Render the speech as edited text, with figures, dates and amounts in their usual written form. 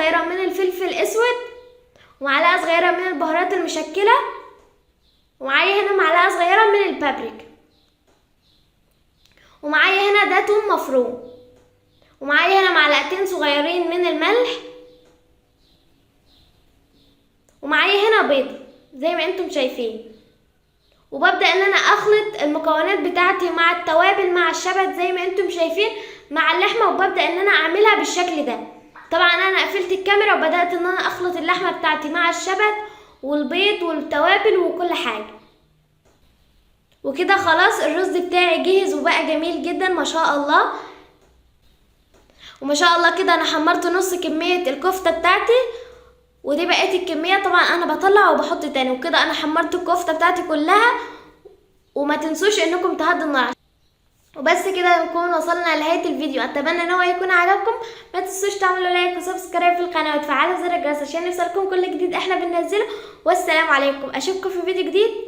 صغيرة من الفلفل الاسود، ومعلقة صغيرة من البهارات المشكلة، ومعايا هنا معلقه صغيرة من البابريكا، ومعايا هنا ده توم مفروم، ومعايا هنا معلقتين صغيرين من الملح، ومعايا هنا بيضة زي ما انتم شايفين. وببدأ ان انا اخلط المكونات بتاعتي مع التوابل مع الشبت زي ما انتم شايفين مع اللحمة، وببدأ ان انا اعملها بالشكل ده. طبعا انا قفلت الكاميرا وبدأت ان انا اخلط اللحمة بتاعتي مع الشبت والبيض والتوابل وكل حاجة. وكده خلاص الرز بتاعي جهز وبقى جميل جدا ما شاء الله. وما شاء الله كده انا حمرت نص كمية الكفتة بتاعتي، ودي بقيت الكمية. طبعا انا بطلع وبحط تاني. وكده انا حمرت الكفتة بتاعتي كلها. وما تنسوش انكم تهدوا النار. وبس كده نكون وصلنا لنهاية الفيديو. اتمنى ان هو يكون عجبكم. ما تنسوش تعملوا like و subscribe في القناة وتفعلوا زر الجرس عشان يوصلكم كل جديد احنا بننزله. والسلام عليكم، اشوفكم في فيديو جديد.